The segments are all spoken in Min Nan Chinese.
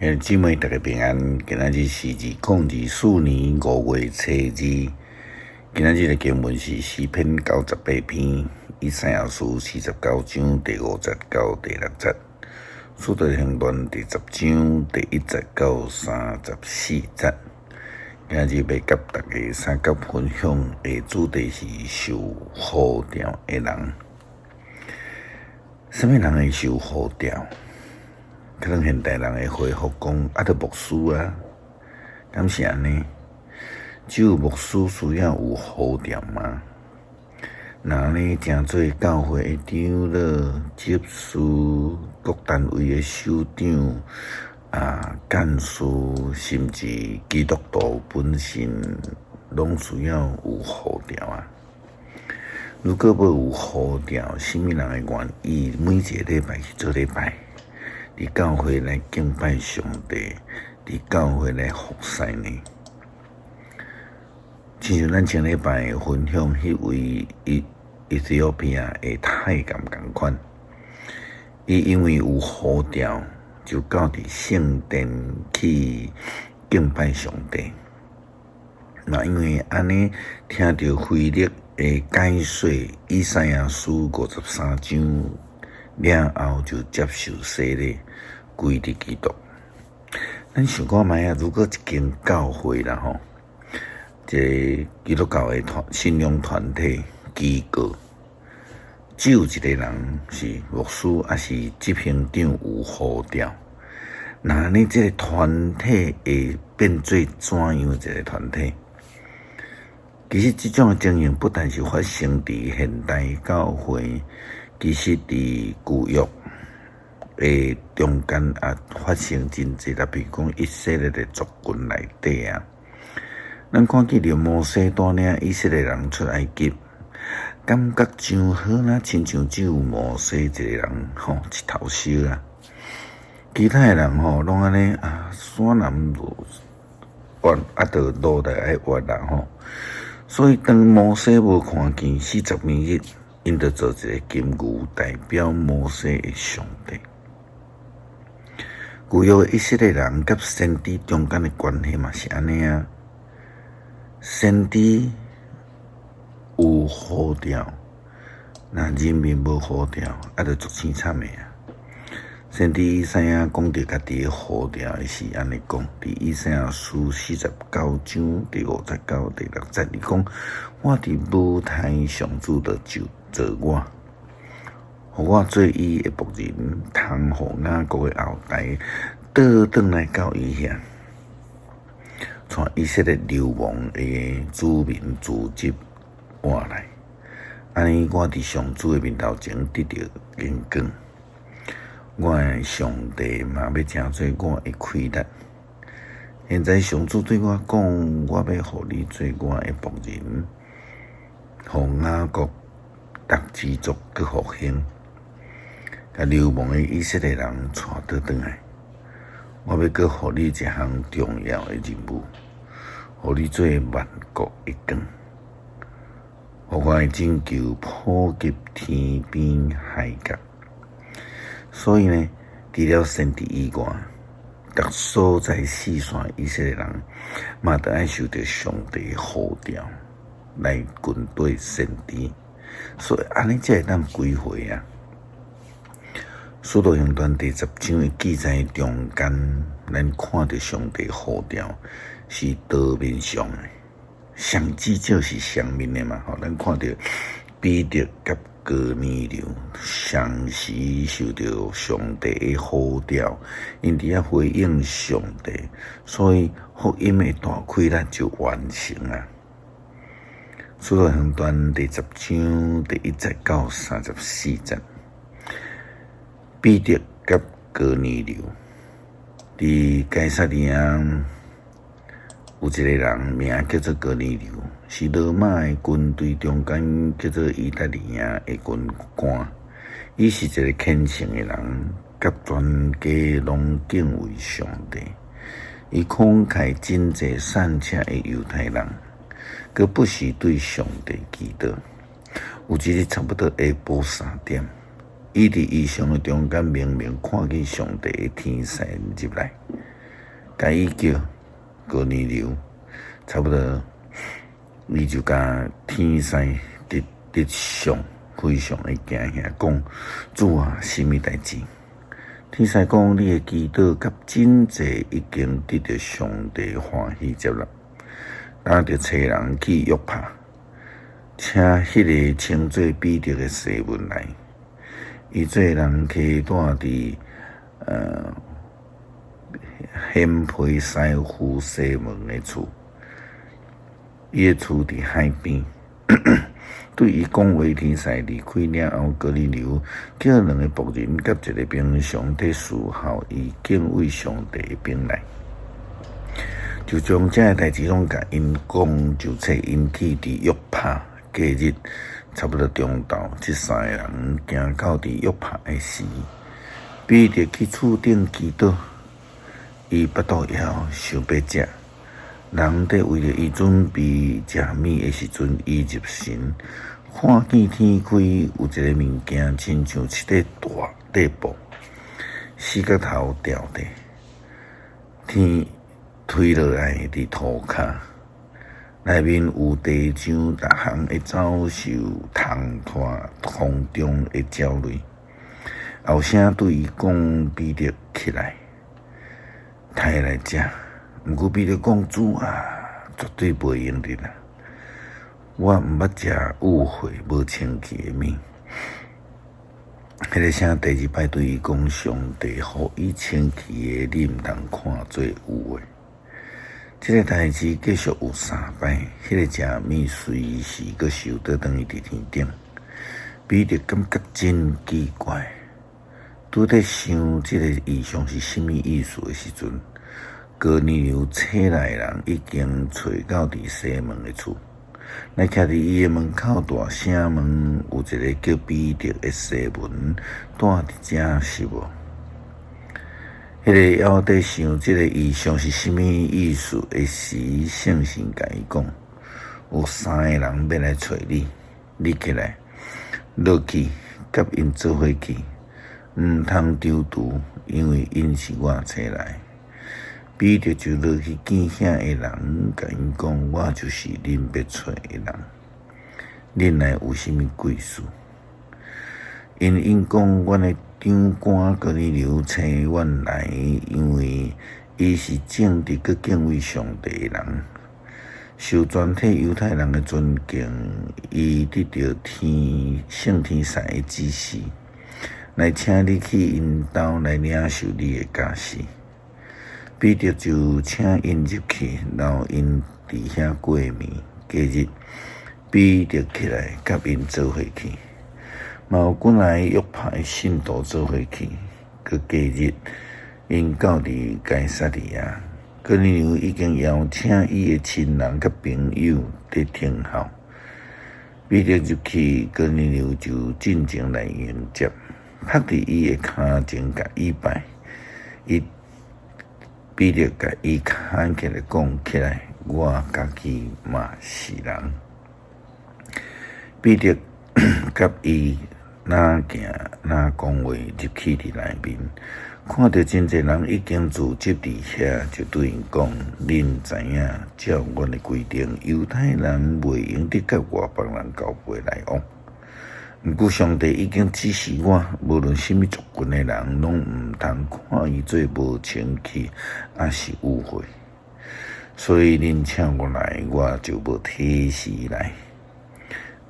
兄弟姊妹，大家平安。今仔日是2024年5月初2。今仔日的經文是詩篇98篇，以賽亞書49章第5節到第6節，使徒行傳第10章第1節到34節。今仔日欲佮大家相佮分享的主題是受呼召的人。啥物人會受呼召？可能現代人會回覆講，啊，著牧師啊，敢是按呢？只有牧師需要有呼召嗎？若按呢，成做教會的長老、執事、各單位的首長、幹事，甚至基督徒本身，攏需要有呼召啊！如果無有呼召，啥物人會願意每一個禮拜去做禮拜？佇教會來敬拜上帝，佇教會來服侍呢？親像咱前禮拜分享彼位 Ethiopia 的太監仝款，伊因為有呼召，就到佇聖殿去敬拜上帝。嘛因為按呢，聽著腓力的解說，以賽亞書53章了後，就接受洗禮，歸入基督。咱想看覓啊？如果一間教會啦吼，一个基督教的團信仰團體機構，只有一个人是牧師，抑是執行長有呼召，那按呢這个團體會變做怎樣一个團體？其實這種的情形不但是發生佇現代教會，其實佇舊約的中間也發生真濟，特別講以色列的族群內底啊。咱看見著摩西帶領以色列人出埃及，感覺真好啦，親像只有摩西一個人吼，一頭燒啊，其他的人吼攏按呢啊，山南路挖啊，著路來愛挖啦吼。所以當摩西無看見40年日，𪜶就做一个金牛代表摩西的上帝。舊約以色列人佮先知中間的關係嘛是按呢啊。先知有呼召，若人民無呼召，啊，就足凄慘的啊。先知以賽亞講著家己的呼召，伊是按呢講，佇以賽亞書49章第5節到第6節，伊講：我佇母胎上主就造我，予我做伊的僕人，通予雅各的後代倒轉來到伊遐，帶以色列流亡的子民自這活來。按呢，我佇上主的面頭前得著榮光。我的上帝嘛欲成做我的氣力。現在上主對我講：我欲予你做我的僕人，予雅各逐支族閣復興，共流亡的以色列人帶倒轉來。我欲閣予你一項重要的任務，予你做萬國的光，予我的拯救普及天邊海角。所以呢，除了先知以外，逐所在四散以色列人，嘛著愛受著上帝呼召來跟綴先知，所以按呢才會當歸回啊。使徒行傳第10章的記載中間，咱看著上帝呼召是多面向的，上至少是雙面的嘛。吼，咱看著彼得佮哥尼流同時受著上帝的呼召，𪜶佇遐回應上帝，所以福音的大氣力就完成啊。使徒行傳第10章第1節到34節，彼得佮哥尼流佇該撒利亞有一个人名叫做哥尼流，是羅馬的軍隊中間叫做意大利亞的軍官。伊是一个虔誠的人，佮全家攏敬畏上帝。伊慷慨真濟散赤的猶太人，閣不時對上帝祈禱。有一日差不多下晡3點，伊佇異象的中間明明看見上帝的天使入來，共伊叫哥尼流，差不多，伊就共天使直直上非常的驚嚇，講主啊，啥物代誌？天使講你的祈禱佮賑濟已經得著上帝歡喜接納，今著差人去約帕，請彼个稱做彼得的西門來。伊做人客住佇掀皮師傅西門的厝，伊的厝佇海邊。對伊講話，天使離開了後，哥尼流叫兩个僕人佮一个平常佇侍候伊敬畏上帝的兵來，就將這个代誌攏共𪜶講，就差𪜶去佇約帕。隔日差不多中晝，這三个人行到佇約帕的時，彼得去厝頂祈禱，伊腹肚枵，想欲食。人佇為著伊準備食物的時陣，伊入神，看見天開有一个物件，親像一塊大塊布，四角頭吊著，天推落來佇塗跤，內面有地上逐項的走獸、蟲豸、空中的鳥類。有聲對伊講：彼得起來，刣來食。毋過彼得講：主啊，絕對袂用得啦！我毋捌食污穢無清氣的物。彼个聲第二擺對伊講：上帝予伊清氣的，你毋通看做污穢。這个代誌繼續有三擺，彼个食物隨時閣收倒轉去佇天頂。彼得感覺真奇怪，拄咧想這个異象是啥物意思的時陣，哥尼流差來人已經揣到佇西門的厝，來徛佇伊的門口大聲問：有一个叫彼得的西門蹛佇遮是無？彼个猶佇想這个異象是啥物意思的時，聖神共伊講：有三个人欲來揣你，你起來落去，佮𪜶做伙去，毋通躊躇，因為𪜶是我差來。彼得就落去見遐个人，共𪜶講：我就是恁欲揣的人，恁來有啥物貴事？𪜶應講：阮的長官哥尼流差阮來，因為伊是正直閣敬畏上帝的人，受全體猶太人的尊敬。伊得著天聖天使的指示，來請你去𪜶兜來領受你的教示。彼得就請𪜶入去，留𪜶佇遐過暝。隔日，彼得起來，佮𪜶做伙去，嘛有幾若个約帕的信徒做伙去。閣隔日，𪜶到佇該撒利亞，哥尼流已經邀請伊的親人佮朋友佇等候。彼得入去，哥尼流就進前來迎接，拍佇伊的跤前共伊拜。伊彼得共伊牽起來講起來，我家己嘛是人。彼得佮伊若行若講話入去佇內面，看著真濟人已經聚集佇遐，就對𪜶講：恁知影，照阮的規定，猶太人袂用得佮外邦人交陪來往。毋過上帝已經指示我，無論啥物族群的人，攏毋通看伊做無清氣，抑是污穢。所以恁請我來，我就無推辭來。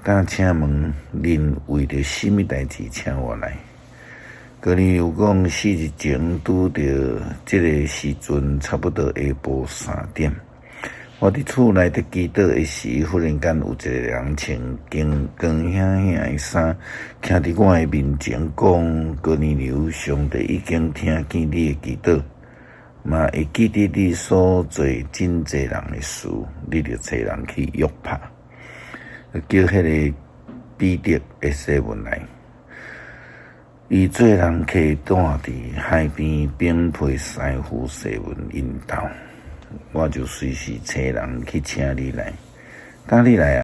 但請問恁為著啥物代誌請我來？哥尼流講，四日前拄著這个時陣，差不多下晡3點。我佇厝內佇祈禱的時，忽然間有一个人穿金光顯顯的衫，徛佇我的面前講：哥尼流，上帝已經聽見你的祈禱，嘛會記得你所做賑濟人的事，你著差人去約帕，叫彼个彼得的西門來。伊做人客蹛佇海邊扁皮師傅西門𪜶兜。我就隨時差人去請你來，等你來啊。